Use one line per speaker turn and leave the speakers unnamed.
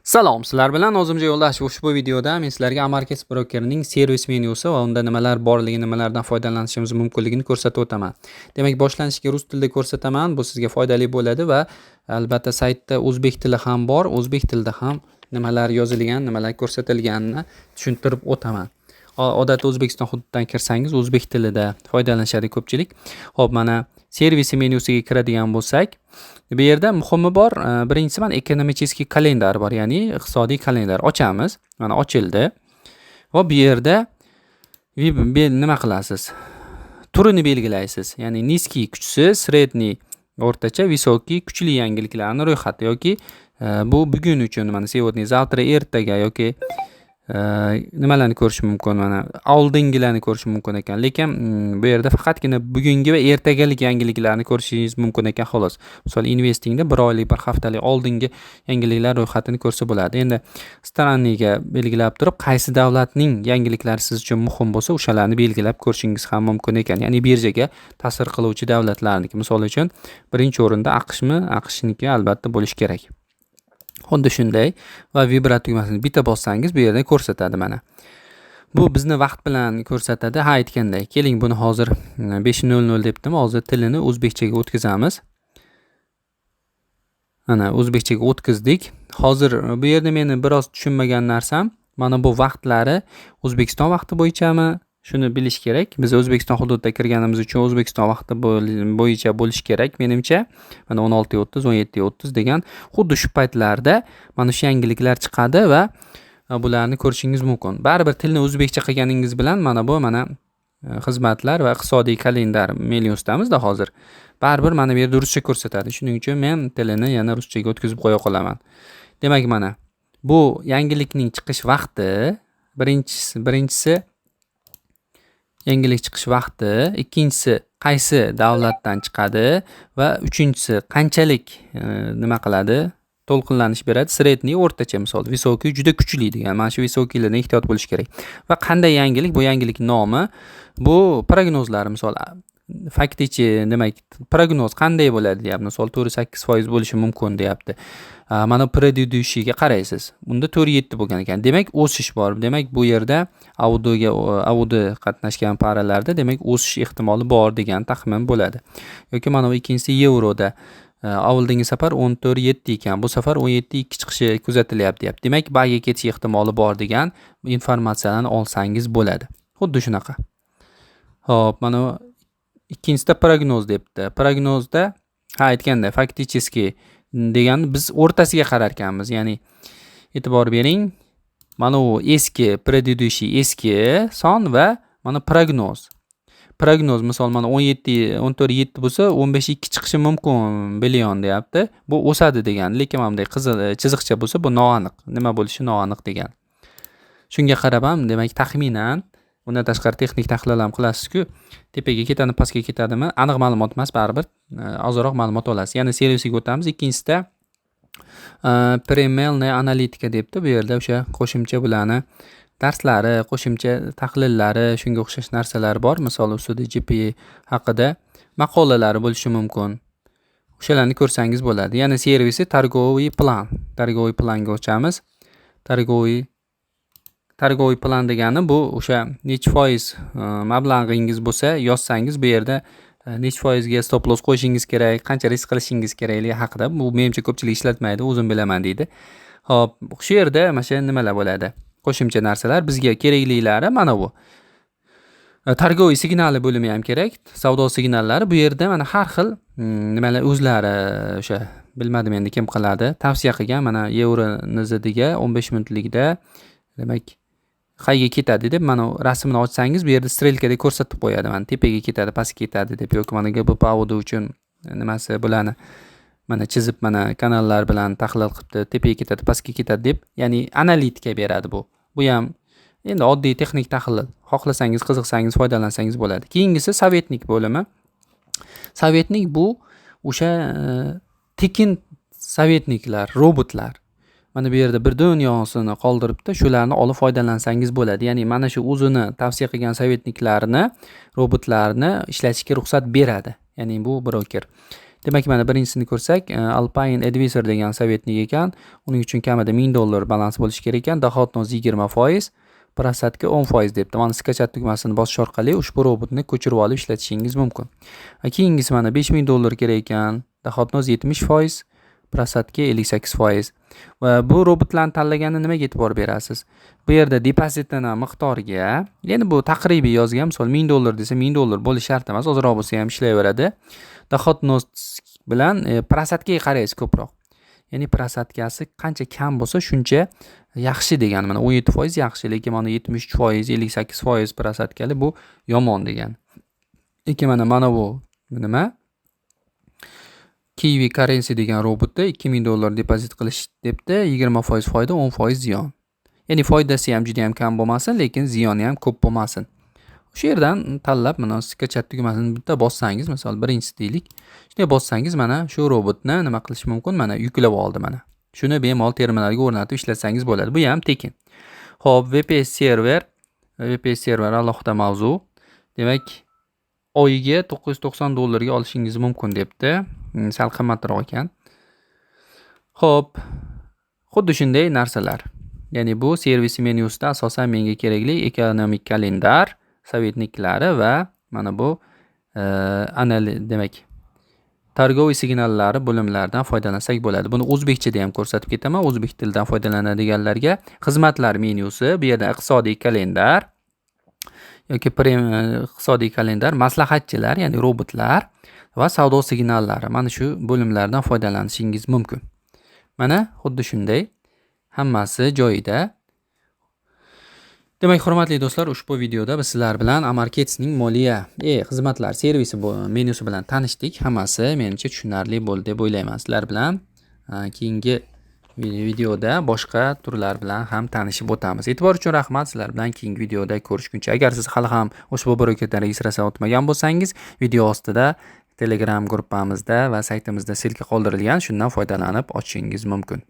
Salom, sizlar bilan Nozimjon Yo'ldashev. Ushbu videoda men sizlarga Amarkets brokerining servis menyusi va unda nimalar borligi, nimalardan foydalanishimiz mumkinligini ko'rsatib o'taman. Demak, boshlanishiga rus tilida ko'rsataman. Bu sizga foydali bo'ladi va albatta saytda o'zbek tili ham bor. O'zbek tilida ham nimalar yozilgan, nimalar ko'rsatilganini tushuntirib o'taman. Odatda O'zbekiston hududidan kirsangiz, o'zbek tilida foydalanishadi ko'pchilik. Xo'p, mana servis menyusiga kiradigan bo'lsak, bu yerda muhimi bor. Birinchisi mana экономический календарь bor, ya'ni iqtisodiy kalendar ochamiz. Mana ochildi. Va bu yerda nima qilasiz? Turini belgilaysiz. Ya'ni низкий kuchsiz, средний o'rtacha, высокий kuchli yangiliklarni ro'yxati yoki bu bugun uchun, mana сегодня, завтра ertaga yoki nimalarni ko'rish mumkin, mana oldingilarni ko'rish mumkin ekan. Lekin bu yerda faqatgina bugungi va ertagalik yangiliklarni ko'rishingiz mumkin ekan, xolos. Misol, investingda bir oylik, bir haftalik oldingi yangiliklar ro'yxatini ko'rsa bo'ladi. Endi страны ga belgilab turib, qaysi davlatning yangiliklari siz uchun muhim bo'lsa, o'shalarni belgilab ko'rishingiz ham mumkin ekan. Ya'ni birjaga ta'sir qiluvchi davlatlarniki. Misol uchun, birinchi o'rinda AQShmi? AQShniki albatta bo'lishi kerak. Xuddi shunday va выбрать tugmasini bitta bossangiz, bu yerda ko'rsatadi mana. Bu bizni vaqt bilan ko'rsatadi. Ha, aytganday, keling, buni hozir 5:00 debdim. Hozir tilini o'zbekchaga o'tkazamiz. Mana o'zbekchaga o'tkazdik. Hozir bu yerda meni biroz tushunmagan narsam, mana bu vaqtlari O'zbekiston vaqti bo'yichami? Shuni bilish kerak. Biz O'zbekiston hududida kirganimiz uchun O'zbekiston vaqti bo'yicha bo'lishi kerak menimcha. Mana 16:30, 17:30 degan xuddi shu paytlarda mana shu yangiliklar chiqadi va bularni ko'rishingiz mumkin. Baribir tilni o'zbekcha qilganingiz bilan mana bu mana xizmatlar va iqtisodiy kalendar menyusidamizda hozir. Baribir mana bu yerda ruscha ko'rsatadi. Shuning uchun men tilini yana ruschaga o'tkazib qo'ya qolaman. Demak, mana bu yangilikning chiqish vaqti, birinchisi yangilik chiqish vaqti, ikkinchisi qaysi davlatdan chiqadi va uchinchisi qanchalik nima qiladi, to'lqinlanish beradi. Средний o'rtacha, misol, высокий juda kuchli degan. Mana shu высокий lardan ehtiyot bo'lish kerak. Va qanday yangilik, bu yangilik nomi, bu prognozlar, misol, фактически, demak, prognoz qanday bo'ladi deyapti. Misol, 4,8% bo'lishi mumkin deyapti. Mana предыдущий ga qaraysiz. Unda 4,7 bo'lgan ekan. Demak, o'sish bor. Demak, bu yerda AUDga AUD qatnashgan пара larda, demak, o'sish ehtimoli bor degan taxmin bo'ladi. Yoki mana bu ikkinchisi yevroda. Oldingi safar 14,7 ekan. Bu safar 17,2 chiqishi kuzatilyapti deyapti. Demak, buy ga ketish ehtimoli bor degan informatsiyalarni olsangiz bo'ladi. Xuddi shunaqa. Xo'p, mana ikkinchisida prognoz debdi. Prognozda, ha, aytganda фактически degani biz o'rtasiga qarar ekanmiz. Ya'ni e'tibor bering, mana u eski предыдущий eski son va mana prognoz. Prognoz, misol, mana 17 14,7 bo'lsa, 15,2 chiqishi mumkin billion deyapti. Bu o'sadi degani, lekin mana bunday qizil chiziqcha bo'lsa, bu noaniq. Nima bo'lishi noaniq degani. Shunga qarab ham, demak, taxminan undan tashqari texnik tahlil ham qilasiz-ku. Tepaga ketadimi, pastga ketadimi? Aniq ma'lumot emas, baribir ozroq ma'lumot olasiz. Yana servisiga o'tamiz. Ikkinchisida премиальная аналитика debdi. Bu yerda o'sha qo'shimcha bularni darslari, qo'shimcha tahlillari, shunga o'xshash narsalar bor. Misol, ustida GPE haqida maqolalari bo'lishi mumkin. O'shalarni ko'rsangiz bo'ladi. Yana servisi торговый план. Торговый план ga o'tamiz. Торговый план degani bu o'sha nechi foiz mablag'ingiz bo'lsa, yozsangiz, bu yerda nechi foizga stop loss qo'yishingiz kerak, qancha risk qilishingiz kerakligi haqida. Bu menimcha ko'pchilik ishlatmaydi, o'zim bilaman deydi. Xo'p, shu yerda mana shu nimalar bo'ladi? Qo'shimcha narsalar bizga keraklilari mana bu. Торговый signali bo'limi ham kerak. Savdo signallari bu yerda mana har xil nimalar o'zlari o'sha, bilmadim endi kim qiladi, tavsiya qilgan. Mana yevro NZDga 15 minutlikda, demak, qayerga ketadi deb mana rasmini ochsangiz, bu yerda strelkada ko'rsatib qo'yadi. Mana tepaga ketadi, pastga ketadi deb yoki mana GBP AUD uchun nimasi, bularni mana chizib, mana kanallar bilan tahlil qilibdi, tepaga ketadi, pastga ketadi deb, ya'ni analitika beradi bu. Bu ham endi oddiy texnik tahlil. Xohlasangiz, qiziqsangiz foydalansangiz bo'ladi. Keyingisi советник bo'limi. Советник bu o'sha tekin советник lar, robotlar. Mana bu yerda bir dunyosini qoldiribdi. Shularni olib foydalansangiz bo'ladi. Ya'ni mana shu o'zini tavsiya qilgan советник larni, robotlarni ishlatishga ruxsat beradi. Ya'ni bu broker. Demak, mana birinchisini ko'rsak, Alpine Advisor degan советник ekan. Uning uchun kamida $1000 balans bo'lishi kerak ekan. Доходность 20%, просадка 10% debdi. Mana скачать tugmasini bosish orqali ushbu robotni ko'chirib olib ishlatishingiz mumkin. Keyingisi mana $5000 kerak ekan. Доходность 70%, просадка 58%. Va bu robotlarni tanlaganda nimaga e'tibor berasiz? Bu yerda depozitini miqdoriga, ya'ni bu taqribiy yozgan, misol $1000 desa $1000 bo'lishi shart emas, ozroq bo'lsa ham ishlayveradi. Доходность bilan просадка ga qaraysiz ko'proq. Ya'ni просадка si qancha kam bo'lsa, shuncha yaxshi degani. Mana 17% yaxshi, lekin mana 73%, 58% просадка li bu yomon degani. Lekin mana bu nima? Kiwi Currency degan robotda $2000 depozit qilish debdi, 20% foyda, 10% ziyon. Ya'ni foydasi ham juda ham kam bo'lmasin, lekin ziyoni ham ko'p bo'lmasin. O'sha yerdan tanlab mana скачать tugmasini bitta bossangiz, misol birinchisi deylik. Shunday bossangiz mana shu robotni nima qilish mumkin? Mana yuklab oldi mana. Shuni bemalol terminalga o'rnatib ishlatsangiz bo'ladi. Bu ham tekin. Xo'p, VPS server, VPS server alohida mavzu. Demak, oyiga $990 ga olishingiz mumkin debdi. Sal qimmatroq ekan. Xo'p, xuddi shunday narsalar. Ya'ni bu servis menyusida asosan menga kerakli ekonomik kalendar, советник lari va mana bu demak, торговый signallari bo'limlaridan foydalansak bo'ladi. Buni o'zbekchada ham ko'rsatib ketaman. O'zbek tilidan foydalanadiganlarga xizmatlar menyusi, bu yerda iqtisodiy kalendar yoki iqtisodiy kalendar, maslahatchilar, ya'ni robotlar va savdo signallari. Mana shu bo'limlardan foydalanishingiz mumkin. Mana xuddi shunday hammasi joyida. Demak, hurmatli do'stlar, ushbu videoda biz sizlar bilan Amarketsning moliya xizmatlar servisi menyusi bilan tanishdik. Hammasi menimcha tushunarli bo'ldi deb o'ylayman. Sizlar bilan keyingi videoda boshqa turlar bilan ham tanishib o'tamiz. E'tibor uchun rahmat. Sizlar bilan keyingi videoda ko'rishguncha. Agar siz hali ham ushbu brokerdan registratsiya o'tmagan bo'lsangiz, video ostida Telegram gruppamizda va saytimizda ссылка qoldirilgan. Shundan foydalanib ochishingiz mumkin.